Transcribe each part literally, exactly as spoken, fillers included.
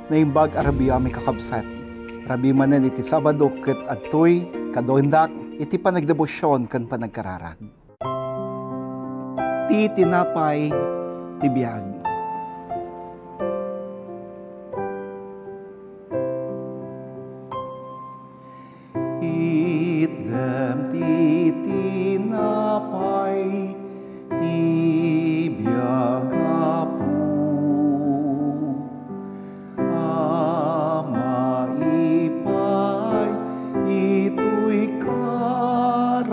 Naimbag a rabiiyo a kakabsat. Rabii manen iti Sabado ket adtoy kaduendak iti panagdebosion ken panagkararag. Ti tinapay ti biag. Itdem ti tinapay ti biag, Apo, a maipay itoy kararuak.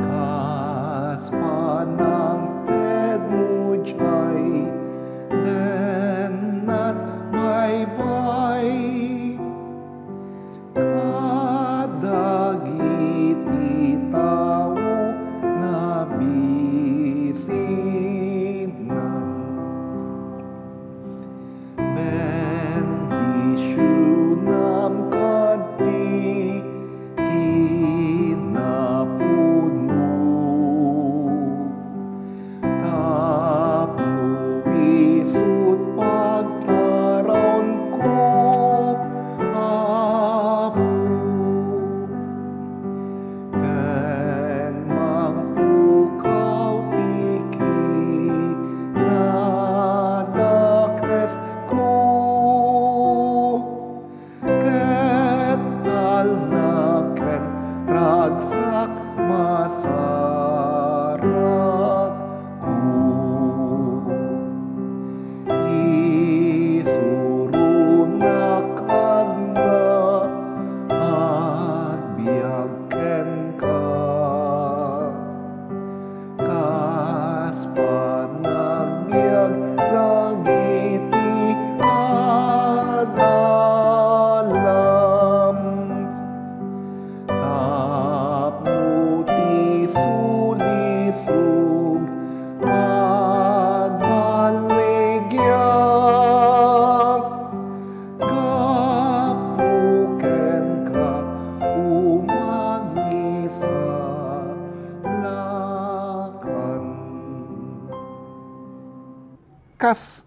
Kas panangtedmo diay dennat baybay kadagiti tao nabisinan. Bendisionam kaddi kinapudno, tapno isut' pagtaraonko, Apo. Ken mangpukaw ti kinadakesko, ket talna ken ragsak masarakko. Isuronak nga agbiag kenka, kas panagbiag dagiti adalam. Tapno ti sulisog agballigyak, gapu kenka umangisalakan. Kas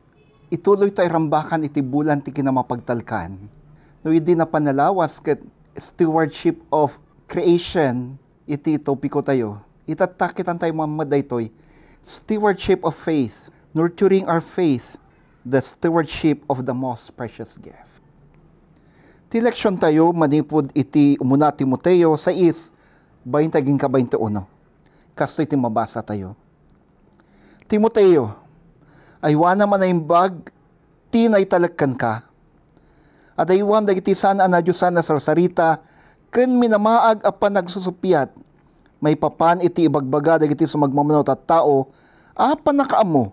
ituloy ta irambakan iti bulan ti kinamapagtalkan. No idi napan a lawas ket stewardship of creation iti topiko tayo. Itatta kitan tayo mamad daytoy. Stewardship of faith, nurturing our faith, the stewardship of the most precious gift. Ti leksion tayo manipud iti umuna Timoteo sais, bainte agingga bainte uno. Kastoy ti mabasa tayo. Timoteo, aywanam a naimbag ti naitalek kenka. Adaywam dagiti saan a nadiosan a sarsarita ken minamaag a panagsusuppiat maipapan iti ibagbaga dagiti sumagmamano a tattao a pannakaammo.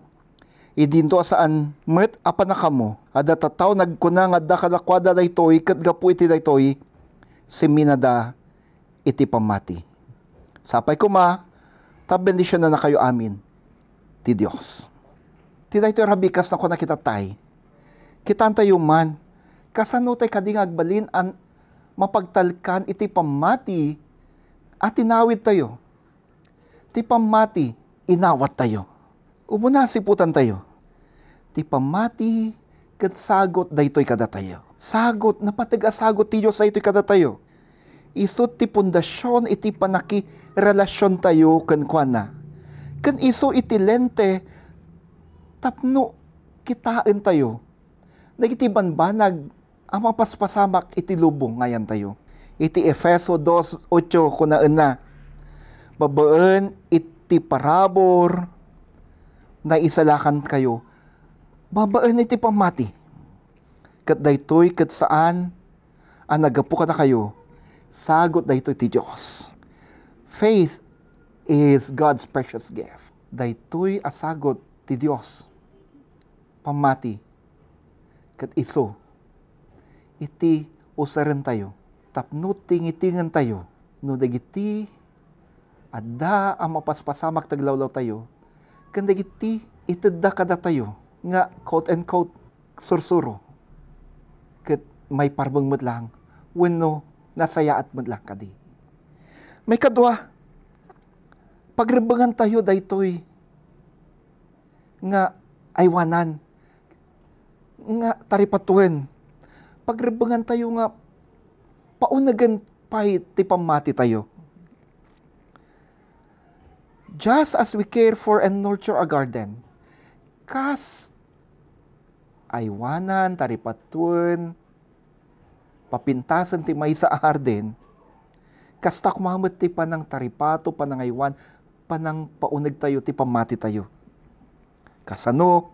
Idinto a saan met a pannakaammo, adda tattao nagkuna nga adda kadakuada daytoy ket gapu iti daytoy, simminada iti pammati. Sapay koma ta bendisionannakayo amin ti Dios. Ti daytoy rabii kas nakuna kitattay, kitaentayo man kasano tay kadi nga agbalin a mapagtalkan iti pammati a tinawidtayo. Ti pammati, inawattayo. Umuna, siputantayo. Ti pammati ket sagut daytoy kadatayo. Sagut, napateg a sagut ti Dios daytoy kadatayo. Isu ti pundasion iti pannakirelasiontayo kenkuana. Ken isu iti lente tapno kitaentayo dagiti banbanag a mapaspasamak iti lubong nga ayantayo. Iti Efeso dos ocho, kunaenna, "Babaen iti parabur, naisalakankayo babaen iti pammati." Ket daytoy ket saan a naggapu kadakayo, sagut daytoy ti Dios. Faith is God's precious gift. Daytoy a sagut ti Dios. Pammati ket isu iti usarentayo tapno tingitingentayo no dagiti adda a mapaspasamak ti aglawlawtayo ken dagiti itedda kadatayo nga, quote and quote, sursuro ket maiparbeng met lang wenno nasayaat met lang kadi. Maikadua, pagrebbengantayo daytoy nga aywanan nga taripatuen. Pagrebbengantayo nga paunegen pay ti pammatitayo. Just as we care for and nurture a garden, kas aywanan, taripatuen, papintasen ti maysa a hardin, kasta koma met ti panangtaripato, panangaywan, panangpaunegtayo ti pammatitayo. Kasano?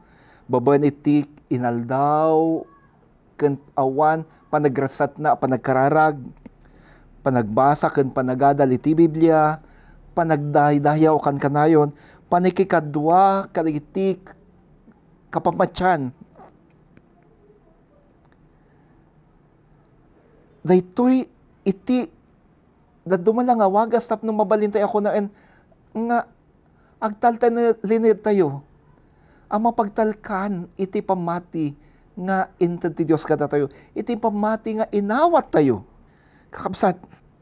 Babaen iti inaldaw ken awan panagrasatna a panagkararag, panagbasa ken panagadal iti Biblia, panagdaydayaw a kankanayon, panagikadua kadagiti kapamatian. Daytoy iti dadduma la nga wagas tapno mabalintayo a kunaen nga agtaltalinaedtayo a mapagtalkan iti pammati nga inted ti Dios kadatayo, iti pammati nga inawattayo. Kakabsat,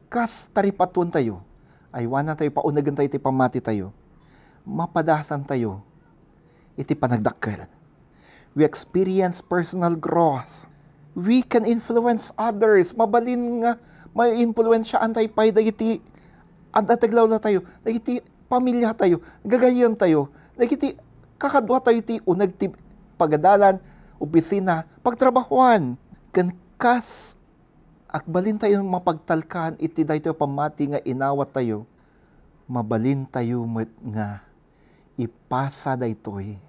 kas taripatuentayo, aywanantayo, paunegentayo iti pammatitayo, mapadasantayo iti panagdakkel. We experience personal growth. We can influence others. Mabalin nga maimpluensiaantayo pay dagiti adda taglawlawtayo, dagiti pamiliatayo, gagayyemtayo, dagiti kakaduatayo ti uneg ti pagadalan, opisina, pagtrabahoan. Ken kas agbalintayo mapagtalkan iti daytoy a pammati nga inawattayo, mabalintayo met nga ipasa daytoy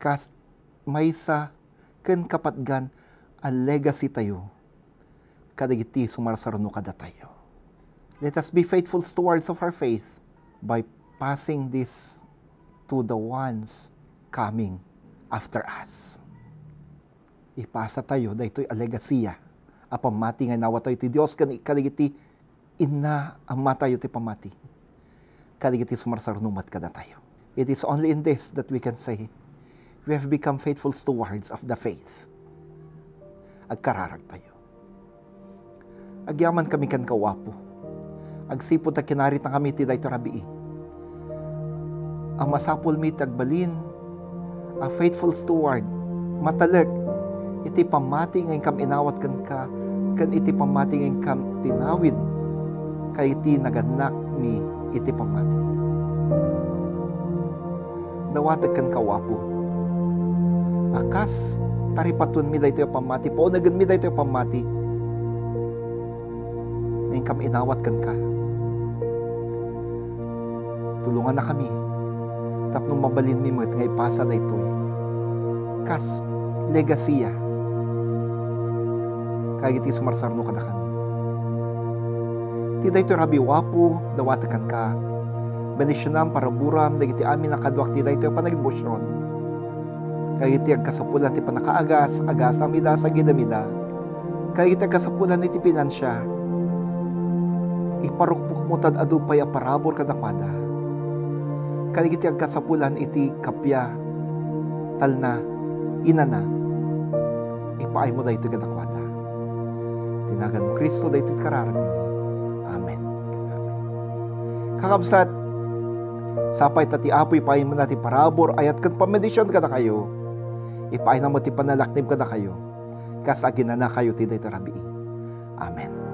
kas maysa ken kapatgan a legacy tayo kadagiti sumarsaruno kadatayo. Let us be faithful stewards of our faith by passing this to the ones coming after us. Ipasa tayo daytoy a legacy a pammati nga inawat tayo ti Dios ken kadagiti inna, ammatayo ti pammati kadagiti sumarsaruno met kadatayo. It is only in this that we can say we have become faithful stewards of the faith. Agkararagtayo. Agyamankami kenka, O Apo. Agsipud ta kinaritangkami iti daytoy rabii a masapulmi ti agbalin a faithful steward, matalek iti pammati nga inkam inawat kenka, ken iti pammati nga inkam tinawid, ken iti nagannakmi iti pammati. Dawatek kenka, O Apo, a kas taripatuenmi daytoy a pammati, paunegenmi daytoy a pammati nga inkam inawat kenka. Tulongannakami tapno mabalinmi met nga ipasa daytoy kas legacy kadagiti sumarsaruno kadakami. Iti daytoy rabii, O Apo, dawatek kenka. Bendisionam, paraburam dagiti amin a kaduak iti daytoy a panagdebosion. Kadagiti agkasapulan ti pannakaagas, agasam ida, sagidam ida. Kadagiti agkasapulan iti pinansia, iparukpokmo ta adu pay a parabur kadakuada. Kadagiti agkasapulan iti kappia, talna, inana, ipaaymo daytoy kadakuada. Iti naganmo, Cristo, daytoy kararagmi. Amen. Amen. Kakabsat, sapay ta ti Apo ipaayna ti parabur, ayat ken pammendision kadakayo. Ipaayna met ti panalaknib kadakayo, kas aginanakayo ti daytoy rabii. Amen.